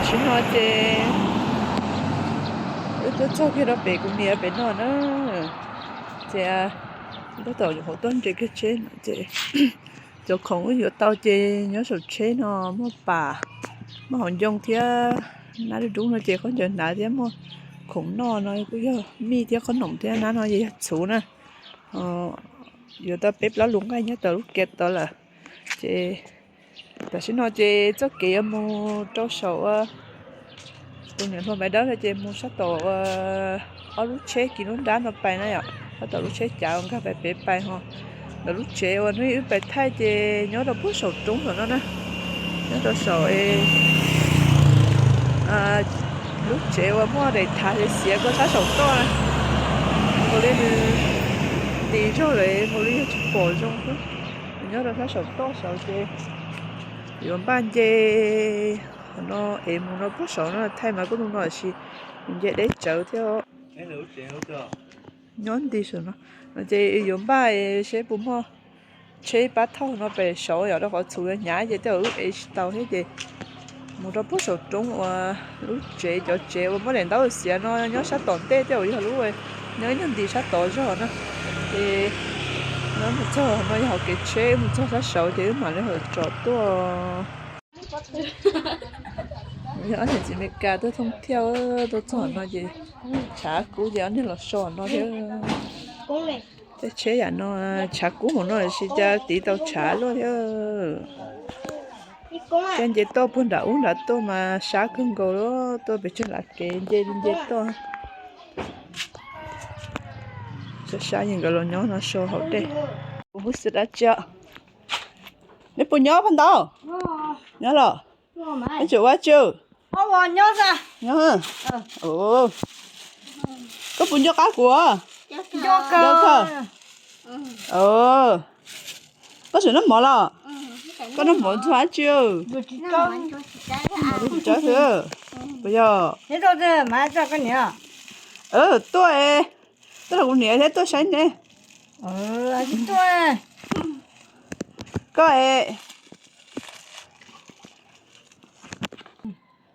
Tam sim no ces wb twb txog kiag rau pem kuv niam pem no na. Ces tab tom yuav hauv tuaj nres kiag tsheb no ces cov khoom wb yuav tau ces nyob saum tsheb no muaj pam, muaj hauv ncoo thiab nab dub dub no ces khaub ncaws hnav thiab muaj khoom noj no kuj yog mij thiab qhob noom thiab nab no yog txhuv na. Yuav tau peb plaub lus nqaij nyob tau lub kiav tod lawm. Ces tam sim no ces txoj kev yuav mus rau saum tus niam hluas Maiv Dawb no ces mus sab tom ob lub tsheb kis lub nrab no pais na yom, sab tom lub tsheb cav uas nkag pais pem pais ho ntawm lub tsev uas hnub ib wb pais thaij ces nyob rau puag saum roob saum no na, nyob rau saum lub tsev uas muaj daim thav xiav xiav ko sab saum toj na. Nkaus li nws nti zog lawm nkaus li yog tsis pom zoo xwb. Nyob rau sab saum toj saud ces yuav npaj nce qhov no es mus rau puag saum no thaij mas kuj tus no sis nws nce deb tsawv thiab. Nyob nti saum no, no ces yuav npaj seb puas muaj tsheb pab thauj no pem saud yom, rau qhov txhuv yuav hnyav ces tej zaum wb ev tsis tau thiab ces mus rau puag saum roob uas lub tsev, cov tsev uas muab daim ntaub xiav no nyob sab tom ntej tej zaum yog lub, nyob ib nyuag nti sab tod zog na. Ces nyob mus txog no yog hauv kev tsheb, mus txog sab saud ces wb mam li hawm tsom tuaj. Yog ob niam txiv Amelikas tuaj thooj thiaj tuaj txog no ces tshav kub ces ob niag los so no thiab. Tej tsheb yam no tshav kub hauv no sis cas tiv tau tshav luaj thiab. Coj nce toj puag nram ub nram tuaj mas sab kawg nkaus li, tuaj pes tsawg lav kev nce li nce toj. Sab sab yeej nkawd los nyob no so hauv dej. Kuv hu xwm dab tsi os? Neb puas nyob pab ntau? Nyob los? Neb tseem ua tsi? Nyob. Koj puas nco qab kuv? Nco kawg. Koj swm noj mov los? Koj noj mov ntxuag dab tsi? Puas yog? Tuaj, tuaj los kuv niam thiab tuaj saib ne. Koj es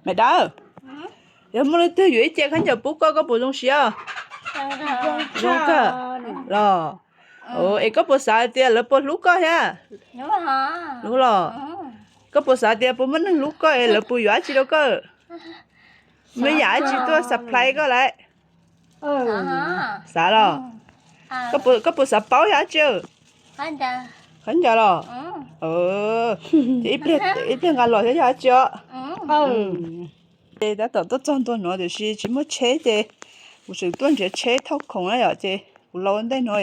Maiv Dawb, yog muaj leej twg yuav ib ce khaub ncaws pub koj, koj puas zoo siab? Zoo kawg los? Es koj puas xav hais tias lawv puas hlub koj thiab? Hlub los? Koj puas xav tias puas muaj neeg hlub koj es lawv puas yuav dab tsi rau koj? Muaj yam dab tsi tuaj surprise koj lawm? Xav los? Koj puas xav paub yog dab tsi? Khaub ncaws los? Ces ib pliag nqa los thiab yog dab tsi os? Ces tab tom tuaj txog ntua no tiam sis tsis muaj tsheb ces kuv tseem tuaj nrhiav tsheb thauj khoom na yom, ces kuv los ua ntej no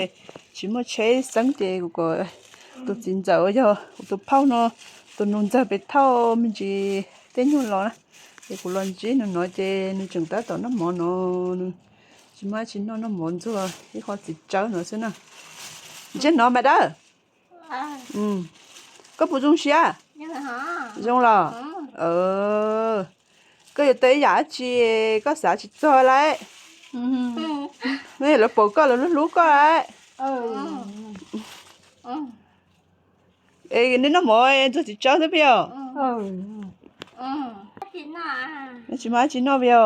tsis muaj tsheb xeeb ces kuv kom tus txiv ntxawm uas yog kuv tus phauj no tus nus ntxawg pem thauj me ntsis tej nyuag los na, ces kuv los ntsib nws no ces nws tseem tab tom noj mov no, nws tsis muaj dab tsi noj, noj mov ntxuag ib qho txiv tsawb no xwb na. Ntsej no Maiv Dawb, koj puas zoo siab? Zoo los? Koj yuav tau ib yam dab tsi koj xav tsis txog lawm? Lawv pom koj lawv hlub hlub koj lawm. Es neb noj mov ntxuag txiv tsawb xwb peb os? Neb tsis muaj dab tsi noj peb os?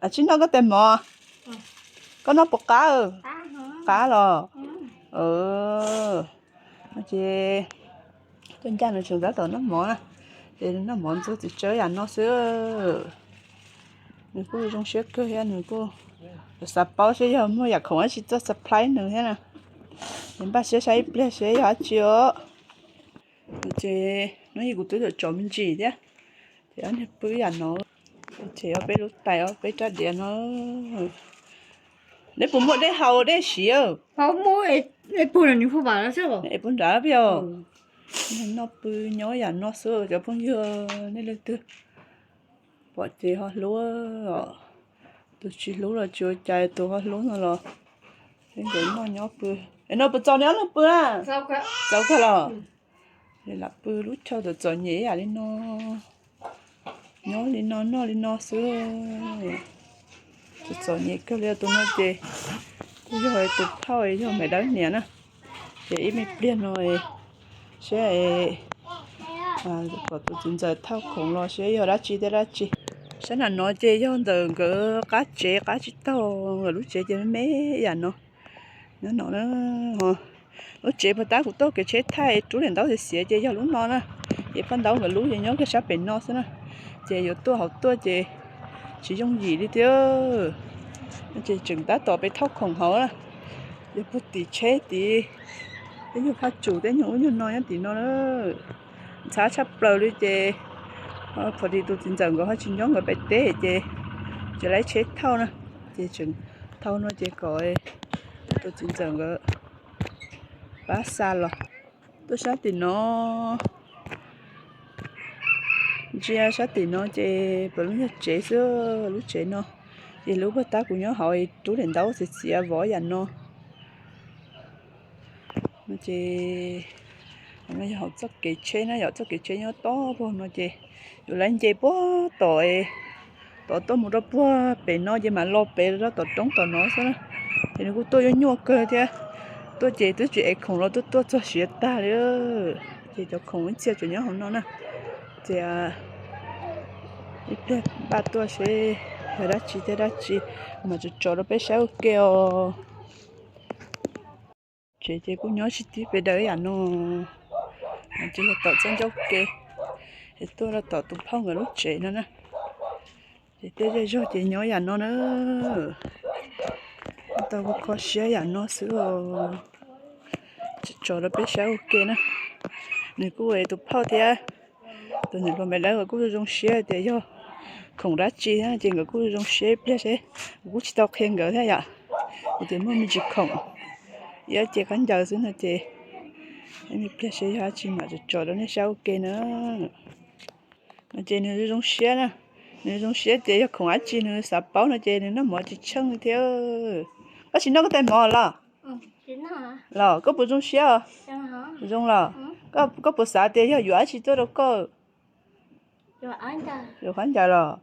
Tsis noj koj tais mov, koj noj puas qab? Qab los? Ces tuaj ncaj no tseem tab tom noj mov na, ces noj mov ntxuag txiv tsawb yam no xwb. Nws kuj zoo siab kawg thiab nws kuj xav paub seb yog muaj yam khoom dab tsi tuaj surprise nws thiab na. Ces npaj siab saib ib pliag seb yog dab tsi os. Ces hnub ib kuv twb tsom me ntsis thiab, ces ob niag pw yam no, ces ob peb lub tais ob peb rab diav no. Neb puas muaj dej haus dej siv? Puag nrad peb os. Noj pw nyob yam no xwb cov phooj ywg, nej leej twg pom ces ho hlub os, tus tsis hlub los tsis ua cas, tus ho hlub no los peb nkawd noj nyob pw. Es no puas txaus neb ob leeg pw na? Txaus kawg los? Lam pw lub chaw txom txom nyem ib yam li no, nyob li no noj li no xwb. Txom txom nyem kawg li tus no ces kuj yog tus phauj yog Maiv Dawb niam na. Ces ib me pliag no seb Kom tus txiv ntxawm thauj khoom los seb yog dab tsi thiab dab tsi. Sab nram no ces yog ntawm nkawd qab tsev, qab tsis taug nkawd lub tsev ces me me yam no. Nyob no, lub tsev puag ta kuv tuaj kev tsheb thaij rub daim ntaub xiav xiav ces yog lub no na. Ces phaj ntaub nkawd lub ces nyob kiag sab pem no xwb na. Ces yuav tuaj hauv tuaj ces tsis yooj yim li thiab. Ces tseem tab tom peb thauj khoom hauv na. Yog puag tim tsheb tid, tej nyuag phaj tsum tej nyuag ub nyuag no nyob tim no na. Ntxhab tshaj plaws li ces, pom li tus txiv ntxawm nkawd ho tsis nyob nkawd pem teb ces, ces laib tsheb thauj na. Ces tseem thauj no ces kom tus txiv ntxawm nkawd pab xa los. Tuaj sab tim no, ntsia sab tim no ces pem lub nyuag tsev xwb, lub tsev no. Ces lub puag ta kuv nyob hauv rub daim ntaub xiav xiav vov yam no. Ces no yog hauv txoj kev tsheb na, yog txoj kev tsheb nyob tod puag no ces yuav laib nce puag tom, tom tuaj mus rau puag pem no ces mam los pem rau tom roob tom no xwb na. Ces nws kuj tuaj yuav nyuaj kawg thiab. Tuaj ces twb tsis ev khoom los tuaj tuaj txog siav tag li. Ces cov khoom ib txhia tseem nyob hauv no na. Ces ib pliag npaj tuaj seb yog dab tsi thiab dab tsi, mam tsom tsom rau peb saib ua ke os. Tsev ces kuj nyob tsis tib pes daws yam no, ces yog tom txoj ncauj ke, es tuaj rau tom tus phauj nkawd lub tsev no na. Ces tej zej zog ces nyob yam no na, tau kho siab yam no xwb os. Tsom rau peb saib ua ke na. Nws kuj tus phauj thiab tus niam hluas Maiv Dawb nkawd kuj zoo zoo siab tias yog khoom dab tsi thiab ces nkawd kuj zoo siab ib pliag seb, kuv kuj tsis tau qhia nkawd thiab yom. Kuv tias muaj me ntsis khoom, ib ce khaub ncaws xwb no ces ib pliag seb yog dab tsi mam tsom tsom rau nej saib ua ke na. No ces nws zoo siab na, nws zoo siab tias yog khoom dab tsi nws xav paub no ces nws noj mov tsis tsheej li thiab. Koj tsis noj koj tais mov los? Los koj puas zoo siab? Zoo los? Koj puas xav tias yog yuav dab tsi tuaj rau koj? Yuav khaub ncaws los?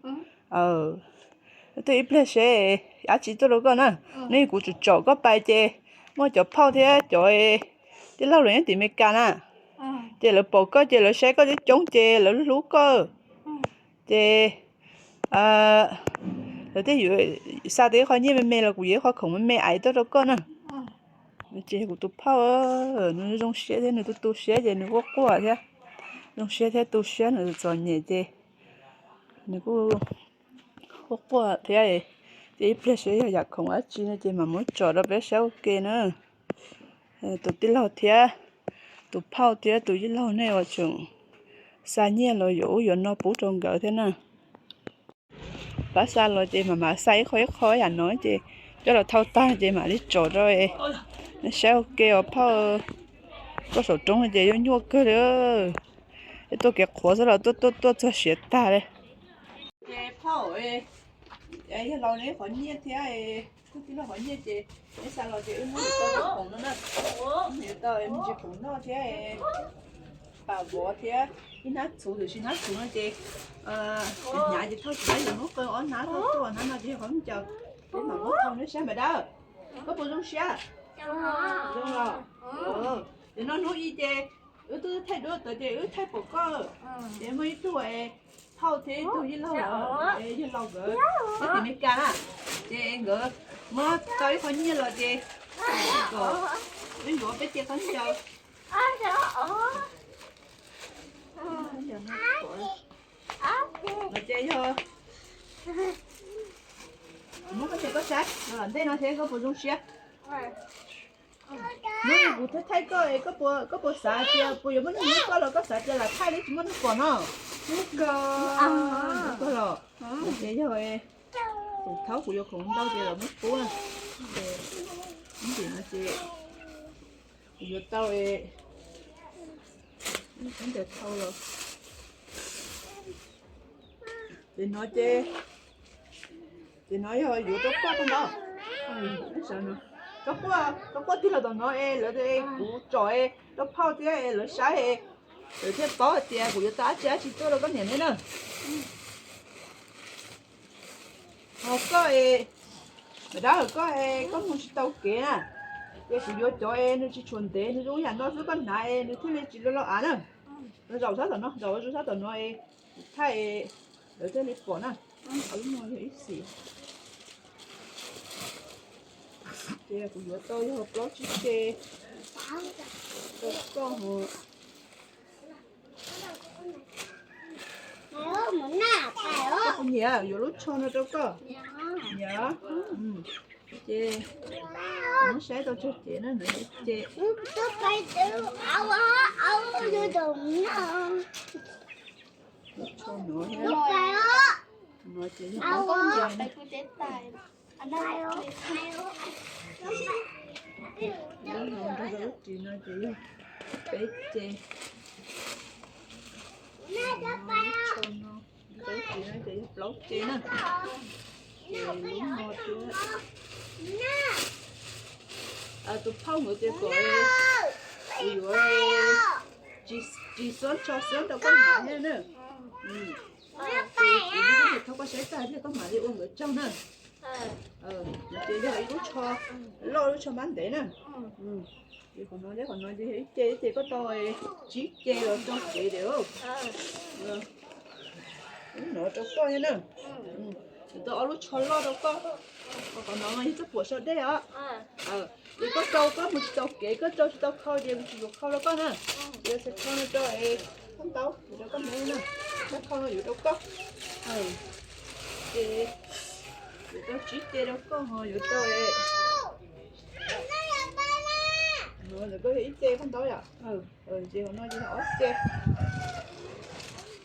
Twb ib pliag seb dab tsi tuaj rau koj na. Nws kuv tsom tsom koj pais ces muaj cov phauj thiab cov tij laug los nyob tim Amelikas na. Ces lawv pom koj ces lawv saib koj coob coob ces lawv hlub koj. Ces lawv thiaj yuav xa tau ib qho nyiaj me me los kuv yuav ib qho khoom me me aiv tuaj rau koj na. Ces kuv tus phauj, nws zoo siab thiab nws tu tu siab ces nws quaj quaj thiab. Zoo siab thiab tu siab nws txom nyem ces nws kuj quaj quaj thiab. Ces ib pliag seb yog yam khoom dab tsi no ces mam muab tsom rau peb saib ua ke na. Tus tij laug thiab tus phauj thiab tus yij laug nej uas tseem xa nyiaj los yuav ub yuav no pub rau nkawd thiab na. Pab xa los ces mam mam xa ib qho ib qho yam no ces coj los thau tag ces mam li tsom rau nej saib ua ke os phauj. Tuaj saum roob no ces yuav nyuaj kawg li. Tuaj kev qhuav xwb los tuaj tuaj tuaj txog siav tag li. Ces phauj, yog los neb qhov nyiaj thiab, tij laug qhov nyiaj ces neb xa los ces wb muab tau khoom no na. Muab tau me ntsis khoom noj thiab pam vov thiab ib hnab txhuv, tiam sis hnab txhuv no ces hnyav ces thauj tsis tau, yus muab qee ob hnab thauj tuaj, hnab no ces yog qhov ncaws. Peb mam muab thauj neb saib Maiv Dawb. Koj puas zoo siab? Zoo los? Ces no hnub i ces wb twb thaij duab tawv ces wb thaij pom koj. Ces muaj ib tug phauj thiab ib tug yij laug, yawg laus nkawd nyob tim Amelikas na. Ces nkawd muab tau ib qho nyiaj los ces kom wb yuav peb ce khaub ncaws. Ces yog muab koj ces koj saib los ntej no thiab koj puas zoo siab? Hnub no kuv thaij thaij koj es koj puas xav tias puas yuav muaj neeg hlub koj los koj xav tias lam thaij li tsis muaj neeg pom no? Hlub kawg los. Ces yog tus thaub kuv yuav khoom ntau ces los muab pub na. Ces ib ntsis no ces kuv yuav tau es thau los. Ces no ces, ces no yog yuav rab quaj rau ntawd. Rab quaj, rab quaj tig los tom no es lawv, kuv tsom es rau phauj thiab es lawv saib es lawv thiaj paub hais tias kuv yuav tau dab tsi dab tsi tuaj rau koj niam neb na. Ho koj es, Maiv Dawb, koj es koj mus tsis tau kev na, ces kuv yuav cov es nws tsis tshua ntev, nws zoo yam no xwb koj hnav es nws thiaj li tsis loj loj av na. Zaum sab tom no, zaum sab tom no es thaij lawv thiaj li pom na. Lub no yog ib xim. Ces kuv yuav tau yog plaub tsib ce rau koj. Koj puas nyiam yuav lub tsho no rau koj? Nyiam. Ces muab saib tau tsawg cev na, no ib ce. Lub tsho no thiab, no ces yog plaub ce na. Lub no nrog rau lub ris no ces yog peb ce. Lub tsho no nrog rau lub ris no ces yog plaub ce na. Ces lub no thiab. Tus phauj nkawd tias kom kuv yuav ris xob tsho xob rau koj hnav thiab na. Ces kuv muab koj tus thauj koj saib tag thiab koj mam li ua nkawd tsaug na. Ces yog ib lub tsho loj, lub tsho mab ntev na. Ces qhov no thiab qhov no ces yog ib ce, ib ce koj tau tsib ce los rau kev lawm. Lub no rau koj thiab na. Kuv tau ob lub tsho loj rau koj. Qhov no yog txoj phuam sau dej os. Ces koj rau koj mus tsis tau kev, koj rau tsis tau khau ces kuv tsis yuav khau rau koj na. Kuv yuav xav khau no rau es koj ntaub, kuv rau koj me na. Koj khau no yuav rau koj. Ces yuav tau tsib ce rau koj ho yuav tau no ntawm koj yog ib ce koj ntaub yom. Ces qhov no ces yog ob ce.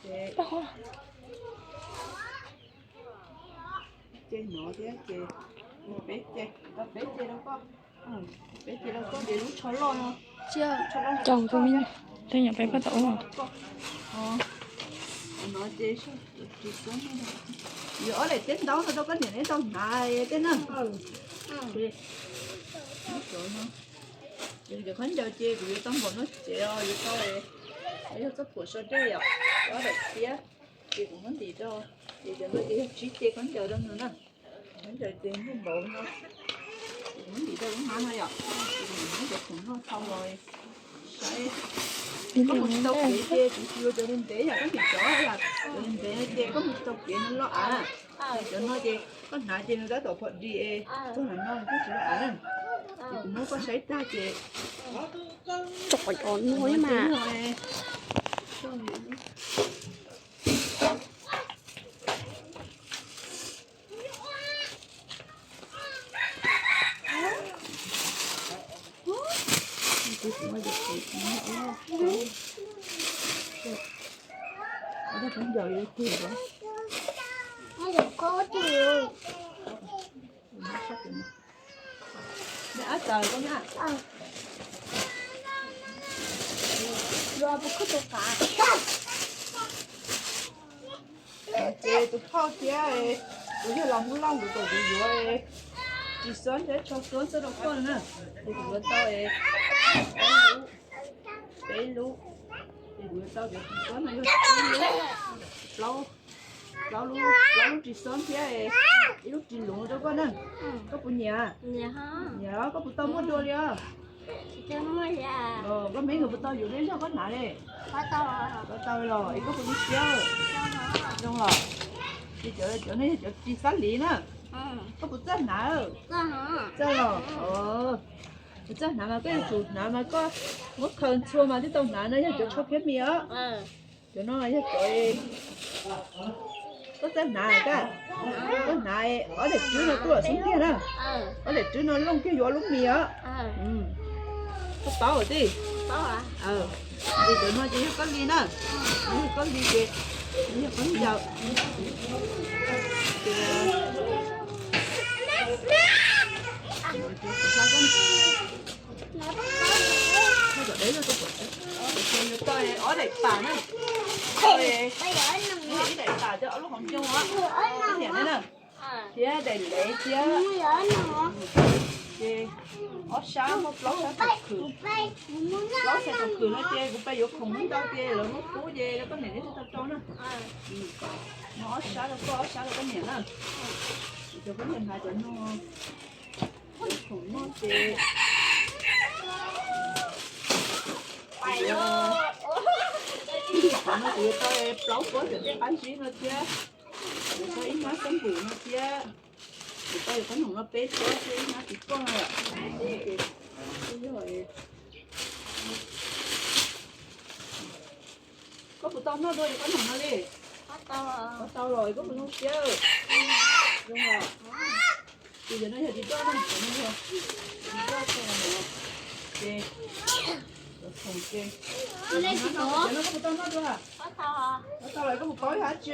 Ces ce no thiab ces peb ce, tau peb ce rau koj. Peb ce rau koj ces lub tsho loj no, tsho loj no rau koj thiab. Tej nyuam peb koj tau ub. Qhov no ces yuav ob daim teb ntaub no rau koj niam neb tau hnav tej na. Cov khaub ncaws ces kuv yuav tau npaum no ces yuav tau, yog txoj phuam sau dej yom, ob daim tiab. Ces kuv muab ntim rau, ces cov no ces yog tsib ce khaub ncaws rau no na. Khaub ncaws ces muaj npaum no. Ces kuv muab ntim rau lub hnab no yom. Ces kuv muab cov khoom no thau los saib. Koj mus tsis tau kev ces kuv tsis yuav cov ntev ntev yom, koj ntim cov yom, cov ntev ntev no ces koj mus tsis tau kev no loj av. Cov no ces koj hnav ces nws tab tom phom di es txog ntawm no nws twb tsis loj av na. Ces kuv muab koj saib tag ces tso cov no mas. Ces tus phauj thiab kuv yog los Hmoob Lauj nkawd kom kuv yuav ris xob thiab tsho xob rau koj na. Ces kuv yuav tau peb lub, ces kuv yuav tau cov ris xob no yog plaub, plaub lub, plaub lub ris xob thiab ib lub ris luv rau koj na. Koj puas nyiam? Nyiam, koj puas tau muaj dua li os? Koj me nkawd puas tau yuav zej zog koj hnav li? Tau los es koj puas li siab? Zoo los? Ces cov, cov no yog cov ris xab liv na. Koj puas txawj hnav? Txawj los? Puas txawj hnav mas koj yuav tsum hnav mas koj muab khaws ntxhua mas thiaj tau hnav na, yog cov tsho phiab mis os. Cov no yog cov koj txawj hnav, koj hnav ob daim rwb no tuaj xwb tiag na. Ob daim rwb no looj kiag yuav lub mis os. Koj paub tij? Ces cov no ces yog koj li na. Yog koj li ces yog khaub ncaws. Ces yuav tau ob daim pam na, ib daim pam coj ob lub qhov ncoo, niam na, thiab daim lev thiab. Ces ob sab muaj plaub sab thaum khwm, plaub sab thaum khwm no ces kuv pais yuav khoom ntau ces lawv muab pub ces koj niam thiaj tau rau na. Muab ob sab rau koj, ob sab rau koj niam na. Cov koj niam hnav cov no, cov khoom no ces pais, Qhov no kuv yuav tau plaub pob cov dej qab zib no thiab, yuav tau ib hnab xab npum no thiab, yuav tau yuav qhob noom no peb pob thiab ib hnab tiv poj no. Koj puas tau noj dua yuav qhob noom no li? Tau los koj puas zoo siab? Zoo los. Ces cov no yog tiv poj no, cov no yog tiv poj, ces cov khoom ces, cov no koj puas tau noj dua? Tau los koj puas paub yog dab tsi?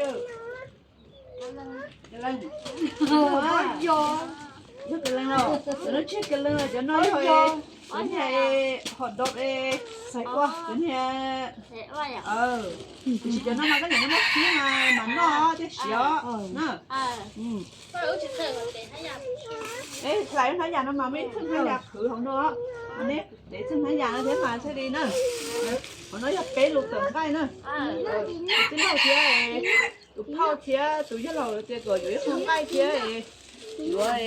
Yog kawlees los? Cov no tsis yog kawlees los, cov no yog, cov niag hot dog es xaiv ua cov niag, tiam sis cov no mas koj niam muab noj qhib mas mam noj thiaj siav na. Hlais lub hnab yam no mas muaj ib txheej hnab yam qhwv hauv no, neb ntev txheej hnab yam no thiab mas thiaj li na. Hauv no yog peb lus tawm nqaij na. Tij laug thiab tus phauj thiab tus yawg laus tias kom yuav ib qho nqaij thiab yuav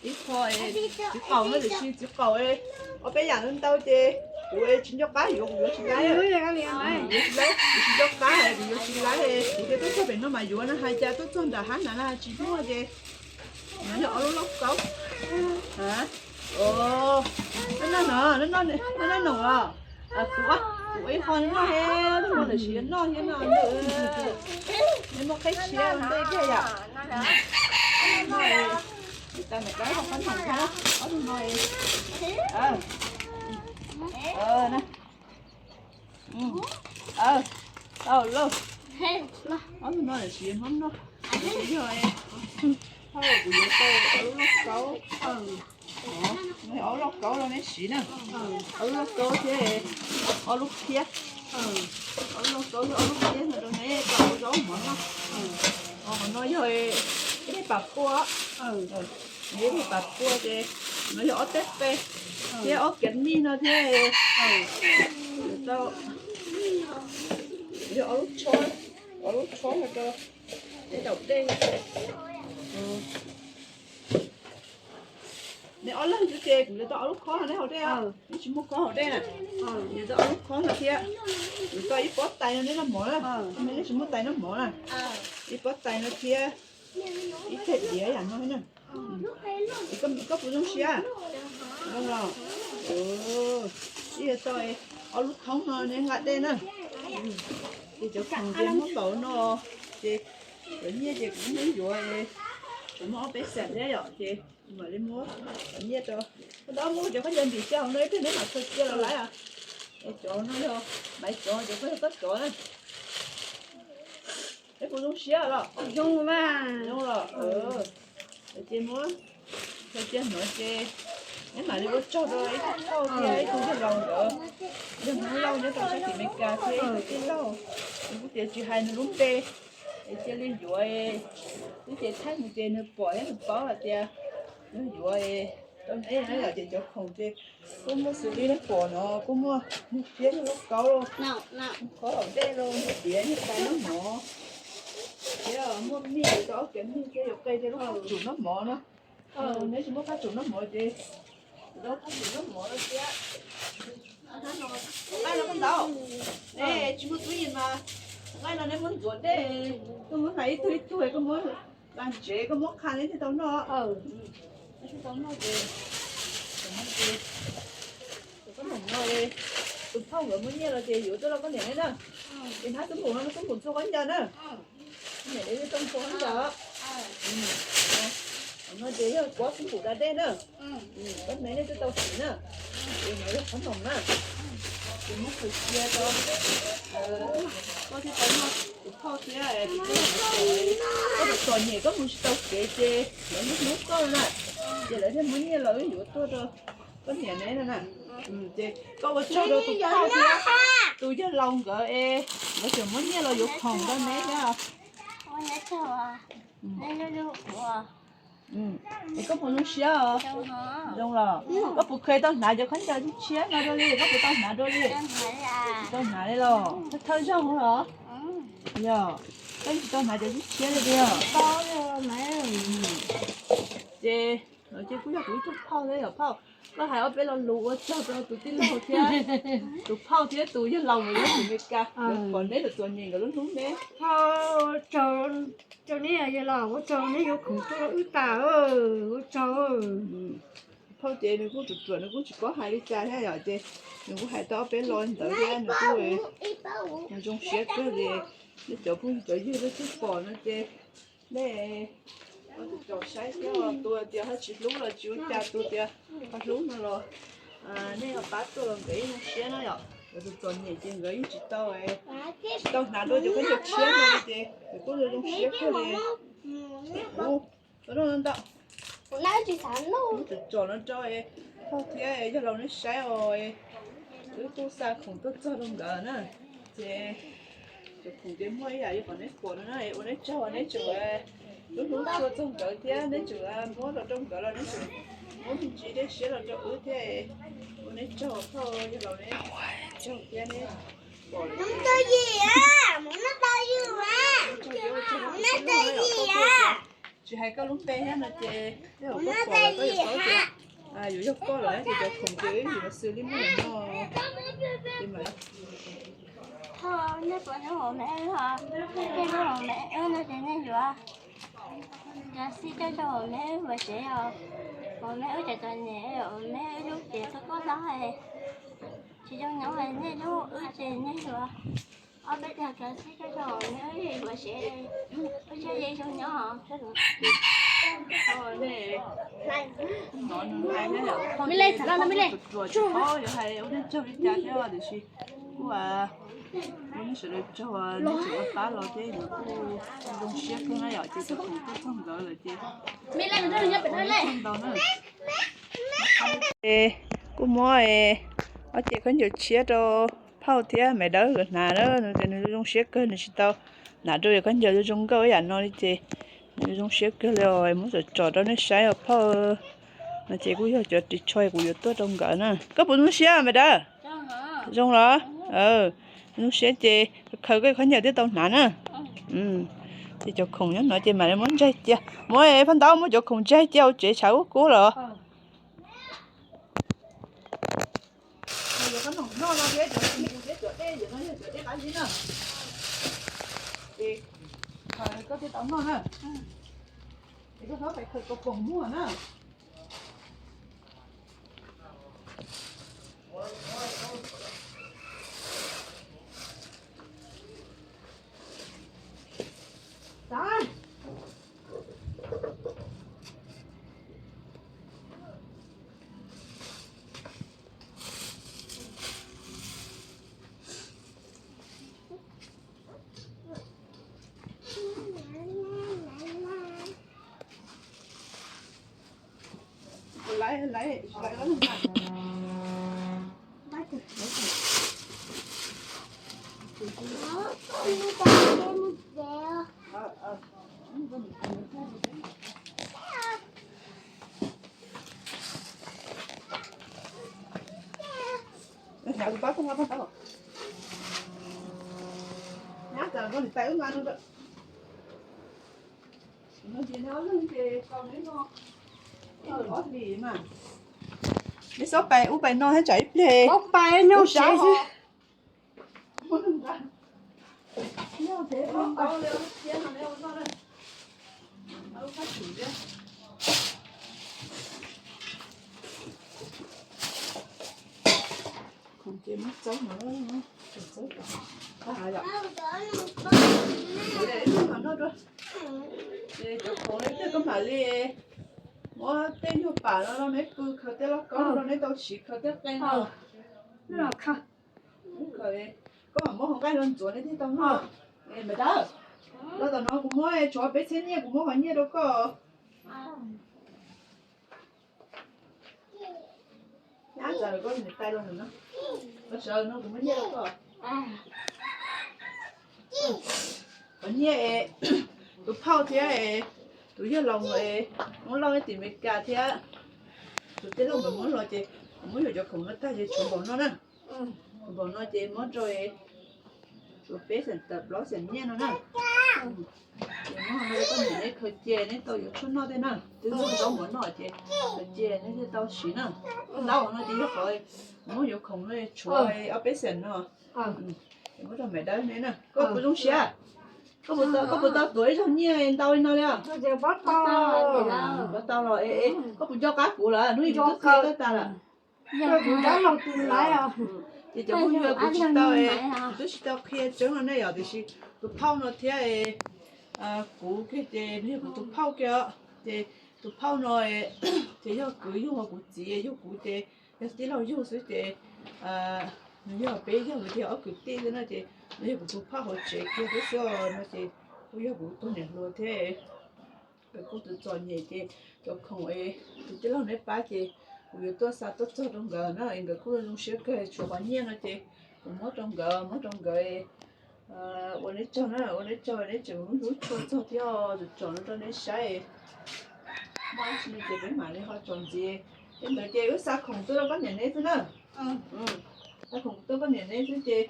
ib qho txiv qaum no, tiam sis txiv qaum ob peb yam ntau ces kuv tsis nco qab yuav, kuv yuav tsis laib, yuav tsis laib, kuv tsis nco qab, kuv yuav tsis laib, kuv thiaj tuaj txog pem no mas yuav na, hais cas tuaj txog nram hab na tsis muaj ces no yog ob lub lauj kaub. Noj no, noj no os. Kuv ib qho noj he, ob tug no tam sim yuav noj thiab no. Neb muaj qheb tshiab ua ntej tiag yom. Ob tug no, ob tug no, tau lauj. Ob tug no tam sim yuav noj, tam sim yog, kuv yuav tau ob lub lauj kaub. Ob lub lauj kaub los neb siv na, ob lub lauj kaub thiab ob lub khiab, ob lub lauj kaub thiab ob lub khiab no rau neb tau ua zaub mov noj. Qhov no yog ib pam pua, ib pam pua ces no yog ob teb qe thiab ob kiav mij no thiab, tau, yog ob lub tshob, ob lub tshob no rau neb daus dej. Neb ob leeg xwb ces kuv yuav tau ob lub khob no neb haus dej os, neb tsis muaj khob haus dej na. Yuav tau ob lub khob no thiab, yuav tau ib pob tais no neb noj mov na, neb tsis muaj tais noj mov na. Ib pob tais no thiab ib teg diav yam no na. Koj puas zoo siab? Zoo los? Ib yuav tau ob lub thoob no neb nqa dej na. Ces cov khoom ces muab npaum no, ces cov nyiaj ces kuv muab yuav, kuv muab ob peb xees thiab yom, ces mam li muab cov nyiaj rau. Koj tau muab cov khaub ncaws ntim cia hauv no ib pliag neb mam khaws cia los lawm. Cov no yog maiv cov, cov koj yog koj cov na. Neb puas zoo siab los? Zoo los? Ces muab khaws cia no ces neb mam li ua tsaug rau ib tug phauj thiab ib tug yawg laus nkawd, yog Hmoob Lauj nyob rau sab tim Amelikas thiab ib tug tij laug, nws kuj tias tsis hais nws lub npe, es cia li yuav, twb ces thaij mus ces nws pom thiab nws paub hais tias nws yuav rau neb na yom. Ces cov khoom ces kuj muaj xws li neb pom no, kuj muaj niag phiab, niag lauj kaub, khob haus dej los, niag diav, niag tais noj mov, thiab muaj mij, tau ob kiav mij thiab yuav qe thiab lub qab tsum noj mov na. Neb tsis muaj qab tsum noj mov ces tau qab tsum noj mov no thiab. Nqaij no koj ntawd, neb tsis muaj tub yees mas nqaij no neb muab ntxuav dej, koj muab hais ib tug ib tug, koj muab nqa ntsev, koj muab qha neb thiaj tau noj. Neb thiaj tau noj ces, ces koj mus no, tus phauj nkawd muab nyiaj los ces yuav tuaj rau koj niam neb na. Ces hnab xub npum no, xub npum txhua khaub ncaws na. Niam neb tau txhua khaub ncaws. No ces yog kuab xub npum da dej na. Koj niam neb twb tau siv na. Ces no yog qhob noom na. Ces muab khaws cia rau koj thiaj tau noj, tus phauj thiab tus tub, koj txom nyem koj mus tsis tau kev ces lawv hnub koj na, ces lawv thiaj muab nyiaj los wb yuav tuaj rau koj niam neb no na. Ces koj ua tsaug rau tus phauj thiab tus yawg laus nkawd es nkawd tseem muab nyiaj los yuav khoom rau neb thiab. Es koj puas zoo siab os? Zoo los? Koj puas kheev tau hnav cov khaub ncaws tshiab tshiab no dua li? Koj puas tau hnav dua li? Tsis tau hnav li los? Thawj thawj zaug los? Yog, koj tsis tau hnav cov tshiab tshiab li tiag. Ces Ces kuj yog kuv ib tug phauj thiab yom phauj. Koj hais ob peb lo lus ua tsaug rau tus tij laug thiab tus phauj thiab tus yawg laus nkawd nyob tim Amelikas, pom neb tus txom nyem nkawd lub hnub neb. Ua tsaug rau neb yawg laus, ua tsaug neb yuav khoom tuaj rau wb tas, ua tsaug. Phauj ces nws kuj ruam ruam nws kuj tsis paub hais li cas thiab yom, ces nws kuj hais tau ob peb lo ntawd thiab nws kuj zoo siab kawg li. Nej cov phooj cov ywg twb pom no ces nej ua tus tsom saib thiab, tus tias ho tsis hlub los tsis ua cas, tus tias ho hlub no los nej ho pab tuaj los nkawd yeej zoo siab na yom. Nkawd tus txom nyem ces nkawd yeej tsis tau, tsis tau hnav dua cov khaub ncaws tshiab no ces nkawd kuj zoo siab kawg li. Ub, ua no ntau, muab tsom tsom no rau phauj thiab yawg laus neb saib os. Wb kuj xa khoom tuaj txog rau nkawd na, ces cov khoom ces muaj ib yam li qhov neb pom no na, ua neb tsaug neb tseem lub hnub tshua txog nkawd thiab neb tseem muab los rau nkawd los neb tseem muab me ntsis dej siab los rau wb thiab. Ua neb tsaug phauj yawg laus neb tsaug thiab neb pom tsis hais koj lub npe thiab no ces tej zaum koj pom los koj yuav paub tias yuav yog koj lawm na ces cov khoom ces wb yuav xws li muaj ntawm no ces mam. Thov nej puas hlub hauv me wb, nej hlub hauv me wb no ces nej yuav cov xib coj rau hauv me wb ua tsev os. Hauv me wb cov txom nyem, hauv me wb lub tsev txhob koj hlob, tsis zoo nyob, nej hlub wb ces nej yuav ob peb tag cov xib coj rau hauv me wb ua tsev, wb thiaj li zoo nyob. Me le, xav no me le, tsuag tsuag tsis paub yuav hais ua nej tsaug li cas thiab tiam sis kuj ua nej sawv daws tsaug nej tseem ua pab los thiab yuav kuj zoo siab kawg na yom, ces txog thaum tuaj txog nkawd lawm ces me le, nyob pem no le ntau na. Ces kuj muab ob ce khaub ncaws tshiab rau phauj thiab Maiv Dawb nkawd hnav na, nws tias nws zoo siab kawg nws tsis tau hnav dua cov khaub ncaws zoo zoo nkauj ib yam no li ces nws zoo siab kawg li os, muab tsom tsom rau nej saib os phauj. No ces kuj yog cov ris tsho kuv yuav tuaj rau nkawd na. Koj puas zoo siab Maiv Dawb? Zoo los? Zoo siab ces khaws koj khaub ncaws thiaj tau hnav na. Ces cov khoom nyob no ces mam li muab ntsaig cia, muab phaj ntaub muab cov khoom ntsaig cia hauv tsev tshav ub kub los. Koj thiaj tau noj na. Es koj txhob pais khaws kaus poom muag na. Neb txhob pais ub pais no thiab tsam ib pliag sab ho. Ces muab txob no, txob, cov khoom no tej koj mam li muab tej nyuag pam no rau neb pw, khaws tej lauj kaub rau neb tau siv, khaws tej qe no. Koj mam muab hauv nqaij los ntxuav neb thiaj tau noj. Maiv Dawb, los tom no kuv muab tshuav peb txhiab nyiaj, kuv muab qhov nyiaj rau koj. Nyab txawm koj niam tais los ntawm no, los sawv no kuv muab nyiaj rau koj. Qhov nyiaj es tus phauj thiab tus yawg laus nkawd es muab lauj nyob tim Amelikas thiab tus tij laug nkawd muab los ces kuv muab yuav cov khoom no tag ces tshuav npaum no na. Tshuav npaum no ces muab rau es tshuav peb xeem tawm plaub xeem nyiaj no na. Ces muab no rau koj niam neb khaws cia neb tau yuav tshuaj noj thiab na. Twb muab zaub mov noj ces khaws cia neb thiaj tau siv na. Ntaub no ces yog qhov muab yuav khoom no tshuav ob peb xees no. Muab rau Maiv Dawb neb na. Koj puas zoo siab? Koj puas tau tuav ib zaug nyiaj ntau li no li os? Puas tau los, koj puas nco qab kuv lawm? Hnub ib kuv twb qhia koj tas lawm. Ces cov phooj ywg, kuv tsis tau, kuv twb tsis tau qhia tseeb no ne yom, tiam sis tus phauj no thiab kuv kiag ces nws yog kuv tus phauj kiag os. Ces tus phauj no ces yog kwv yug kuv txiv yug kuv ces yog tij laug yug xwb ces nws yog peb yog tias ob kwv tij xwb no ces nws yog kuv tus phauj hauv tsev kiag xwb no ces kuj yog kuv tus niam hluas thiab. Nkawd kuj tus txom nyem ces cov khoom es tus tij laug neb pab ces kuv yuav tuaj xa tuaj txog rau nkawd na, es nkawd kuj zoo siab kawg, tshuav qhov nyiaj no ces kuv muab rau nkawd, muab rau nkawd ua neb tsaug na, ua neb tsaug neb tseem hlub tshua txog thiab, tsom no rau neb saib. Muaj dab tsi no ces peb mam li ho tsom ntxiv. Li ntawd ces wb xa khoom tuaj rau koj niam neb xwb na. Xa khoom tuaj koj niam neb xwb ces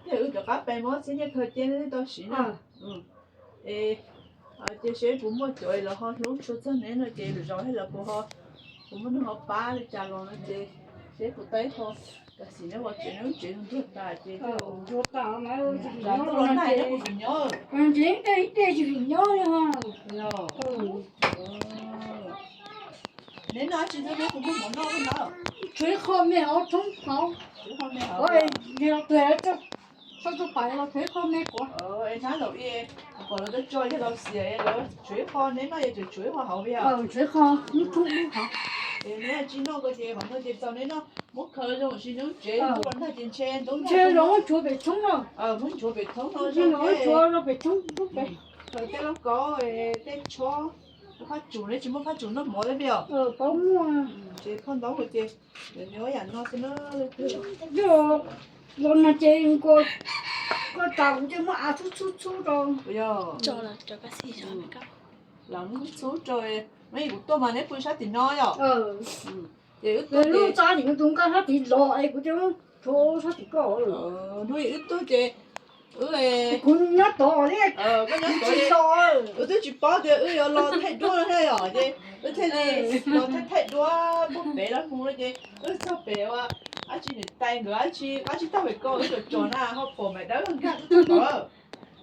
thiaj wb rov qab pais muab txhiab nyiaj khaws cia neb tau siv na. Es cia seb puas muaj cov los ho hlub tshua txog neb no ces lwm zaus thiab lawv puas ho, puas muaj neeg ho pab li cas los no ces seb puas tau ib qho tam sim neb ua tsev, neb lub tsev ntuag tas ces ntuag tas, tsis pom nyob, neb puas pom nyob? Ib teg tsis pom nyob li os. Neb noj dab tsi xwb neb puas muaj mov noj li ntawd? Tshuav ib qho me hauv thoob hauv, yog tus txhawj tuaj pais los tshuav ib qho me kuv. Hnab laus i, kuv pom lawv tso yog laus xiam, lawv tshuav ib qho, neb noj yog tseem tshuav ib qho hauv li os? Tshuav ib qho, lub thoob lub hauv. Es neb tsis noj ko ces qhov no ces txaus neb noj, muab khaws zoo ua si neb lub tsev, muab los nag ces ntshe ntub ntshe los muab nchuav pem thoob no. Muab nchuav pem thoob no, ntshe los muab nchuav los pem thoob lub pem. Khaws tej lauj kaub, tej tshob, tej phaj tsum, neb tsis muaj phaj tsum noj mov thiab li os? Paub muaj. Ces phaj ntaub ces nws ua yam no xwb na. Yog los nag ces nkaus koj tas kuv thiaj muab av txhub txhub txhub rau. Yog. Los muab txhub txhub rau, muab kuv tuaj mas neb pw sab tim no yom? Ces wb tuaj lub txaj tim no tus nkaj sab tid los es kuv thiaj muab tshuav sab tim koj. Hnub wb tuaj ces wb, kuv nyob tod li, koj nyob tod, wb twb tsis paub tias wb yuav los thaij duab no thiab yom, ces wb thiaj li los thaij thaij duab puag pem los mus no ces wb txog pem ua dab tsi niam tais nkawd dab tsi qab tsib taug pem ko wb tsom tsom na ho pom Maiv Dawb nkag tuaj tod.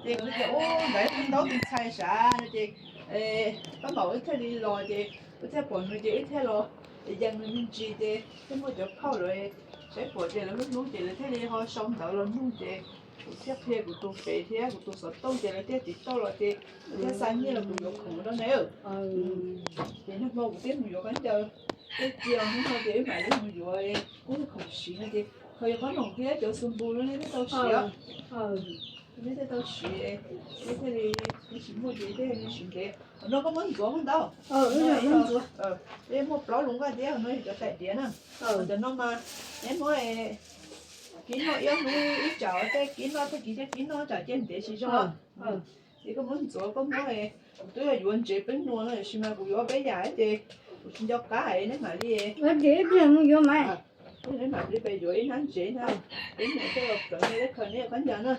Ces kuv tias ub, ntawd tus ntaub tus ntxhais sav no ces pab npaum wb thiaj li los ces wb thiaj pom nws ces wb thiaj los yees nws me ntsis ces thiaj muaj cov phauj lawv saib pom ces lawv hlub hlub ces lawv thiaj li ho sau ntawv los nug ces kuv thiaj qhia kuv tus pem thiab kuv tus xov tooj ces lawv thiaj tiv tauj los ces lawv thiaj xa nyiaj los kuv yuav khoom rau neb. Ces nag hmo kuv thiaj mus yuav khaub ncaws, tej cia hnub no ces wb mam li mus yuav kuj khoom siv no ces ho yuav qhob noom thiab cov xu npus no neb thiaj tau siv. Neb thiaj tau siv, neb thiaj li, neb siv muaj ces thiaj li siv ntev. Qhov no koj muab ntxuav koj ntau. Peb muaj plaub lus nqaj thiab, qhov no yog cov tais diav na. Cov no mas neb muab kib noj ib hnub ib tsam, tej kib noj tag kis thiaj kib noj tsam cia ntev tsis zoo. Ces koj muab ntxuav koj muab, kuv twb yuav ntsev peb nua no tiam sis mas kuv yuav peb yam ces kuv tsis nco qab es neb mam li, neb mam li pes yuav ib hnab ntsev na, peb nua thiaj los plawv neb, khaws neb khaub ncaws na.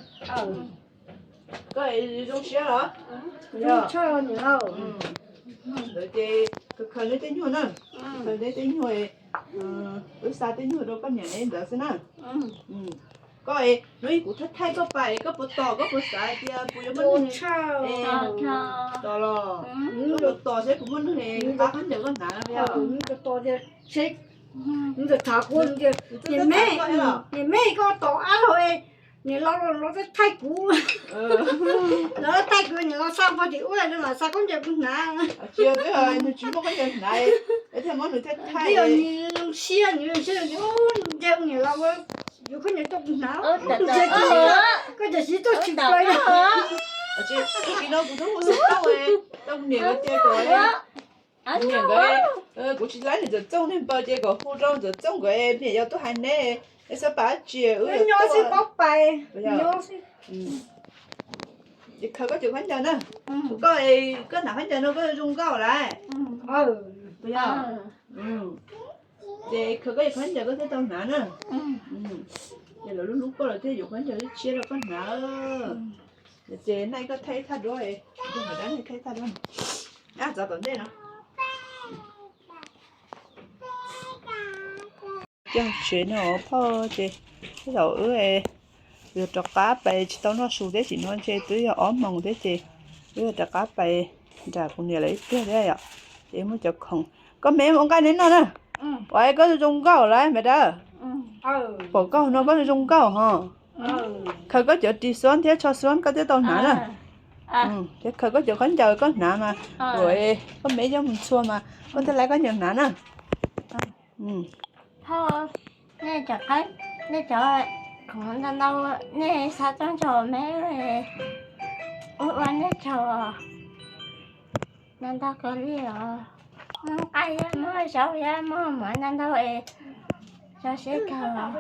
Koj zoo siab los? Ntawd ces khaws neb tej nyuag na, khaws neb tej nyuag, wb xa tej nyuag rau koj niam neb ntawd xwb na. Koj es hnub ib kuv thaij thaij koj pais es koj puas tos, koj puas xav hais tias puas yuav muaj neeg tos los? Koj puas tos seb puas muaj neeg pab khaub ncaws koj hnav no? Tos tias, nws txawm tham kuv tias, niam me, koj tos ab los, niam los los thaij kuv, los thaij kuv, niam los xa pog tim ub los mam xa khaub ncaws kuv hnav. Tsis yog, twb nws tsis muaj khaub ncaws hnav, thiaj muab nws thiaj thaij. Nws zoo siab, nws zoo siab, nws nce niam los yuav khaub ncaws tuaj kuv hnav. Koj cov siv tuaj tsis plaws. Tsis, tag kis no kuv twb hu xov tooj rau niam nkawd tias kom, niam nkawd, kuv tsis laib niam Ntxawm Txooj niag npawb ces kom hu rau Ntxawm Txooj nkawd, niam yog tuaj hais neb, neb xav pab tsi wb nyob xwb, paub pais nyob xwb. Ces khaws koj cov khaub ncaws na. Koj, koj hnav khaub ncaws no koj zoo nkauj lawm. Puas yog? Ces khaws koj cov khaub ncaws koj thiaj tau hnav na. Ces lawv lub hlub koj lawv thiaj yuav khaub ncaws tshiab rau koj hnav. Ces nej koj thaij thaj duab, thaij thaj duab, txav tom ntej no. Coj tsev no phauj ces, tej zaum wb yuav rov qab pais, tsis tau noj su thiab, tsim no ntshe twb yog ob moos thiab ces wb yuav rov qab pais nram kuv niam lawv ib pliag thiab yom. Ces muaj cov khoom, koj me ua nqaij neb noj na. Ua koj zoo nkauj lawm me dawb. Pom koj no koj zoo nkauj ho. Khaws koj cov ris xuab thiab tsho xuab koj thiaj tau hnav na. Thiab khaws koj cov khaub ncaws koj hnav mas, koj me coj mus txhua mas koj thiaj laib khaub ncaws hnav na. Nej cov, nej cov khoom ntau ntau, nej xav txog tsaug me, ua ua nej tsaug ntau ntau kawg li os. Muaj nqaij thiab muaj zaub thiab muaj mov ntau ntau es tso siab kawg.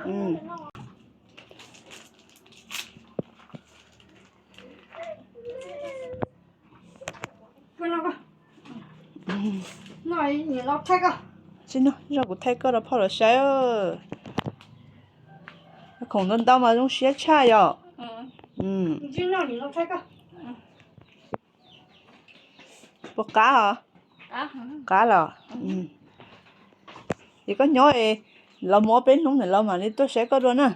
Tsis no, zog kuv thaij koj rau phauj los saib. Khoom ntau ntau mas zoo siab tshaj yom. Puas qab os? Qab los? Ces koj nyob es los mus ob peb hnub ntawm los mam li tuaj saib koj dua na.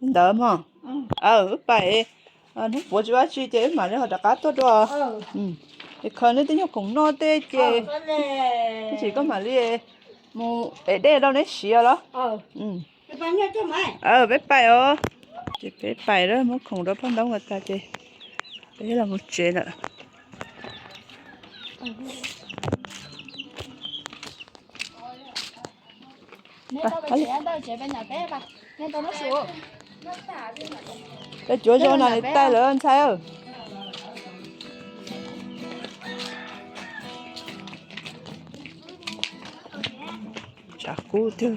Li ntawd mog. Wb pais, hnub puav tsis ua dab tsi ces wb mam li ho rov qab tuaj dua. Es khaws nej tej nyuag khoom noj tej ces, tab sis koj mam li mus ev dej rau neb siv los. Peb pais os. Ces peb pais lawm, muab khoom rau phauj ntau ua tas ces peb los mus tsev lawm. Peb cuav zog no li tas lawm ntxhais. Tsav kub tiag.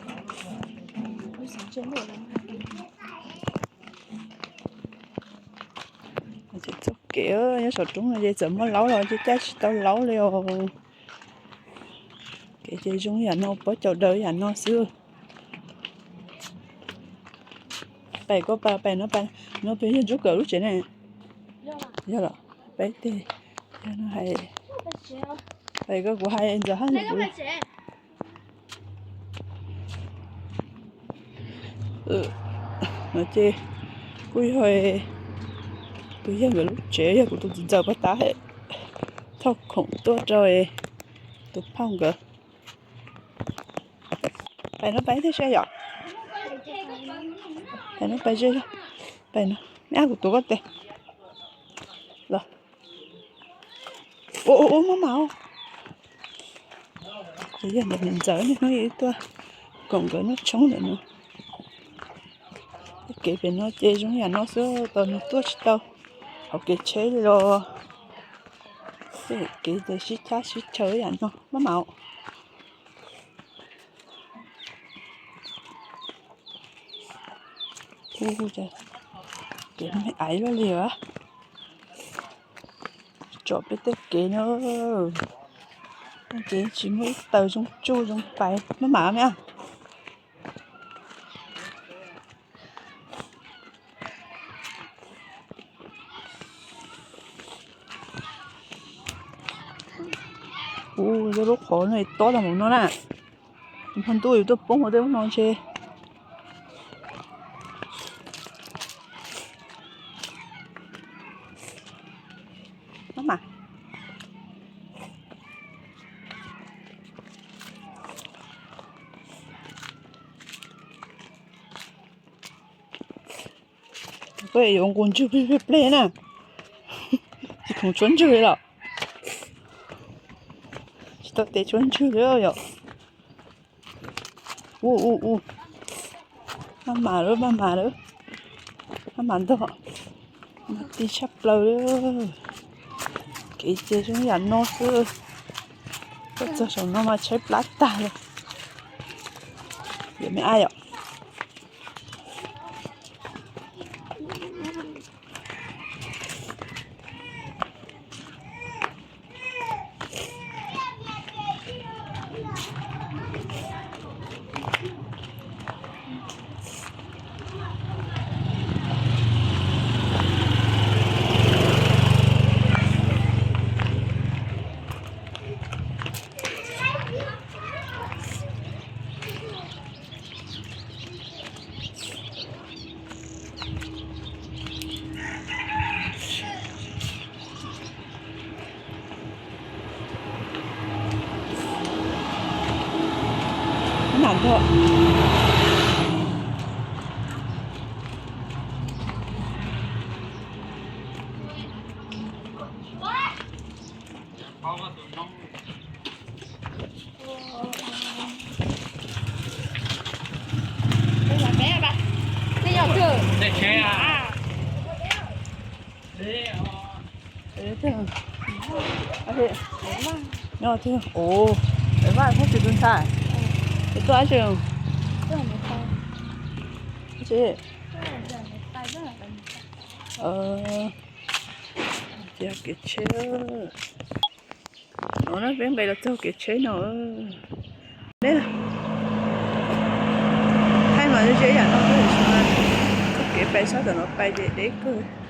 Txoj kev nyob saum roob no ces txawm muaj laub los ces caij tsis tau laub li os. Kev ces zoo yam no, pob caus daws yam no xwb. Pais koj pais, pais no, pais no pem yog Ntsuab Kawm lub tsev ne. Yog los, pais tej, yog no hais, pais koj kuv hais ntxawm hab kuv. No ces kuj yog tus yawg nkawd lub tsev, yog kuv tus txiv ntxawm pog tas thauj khoom tuaj rau tus phauj nkawd. Pais no pais thiaj saib yom. Pais no pais ze, pais no, me ab kuv tuav koj tes los. Ua ua ua maj mam. Yog ntawm niam ntxawm niaj hnub tuaj koom nkawd noj tshoob ntawm no. Kev pem no ces zoo yam no xwb, tos nws tuaj tsis tau hauv kev tsheb li los. Kev ces sib chab sib chaw yam no maj mam. Kev me aiv luaj li os. Tsom peb tej kev no, kev tsis muaj ib taws zoo tsuj zoo pais maj mam me. Ua lub qhov no tob tag mus no na. Hmo ntuj yus tuaj poob hauv tej ub no ntshe. Maj mam. Koj yuav nqus ntswg pleg pleg na. Tsis khoom tshuab ntswg li los. Tsis tau tes tshuab ntswg li yom. Ua ua ua. Maj mam lawm, maj mam lawm. Maj mam ntog. Mas ti tshaj plaws li. Kev ces zoo yam no xwb. Tuaj txog saum no mas tshaib plab tag li. Yog me ab yom. Ua, Vaj Thoob Tsis tus ntxhais, es tuaj dab tsi? Tsis, txog kev tsheb, no na peb nqis los txog kev tsheb no. Thaij mas ze yam no, txoj kev pais sab tom no pais ces deb kawg.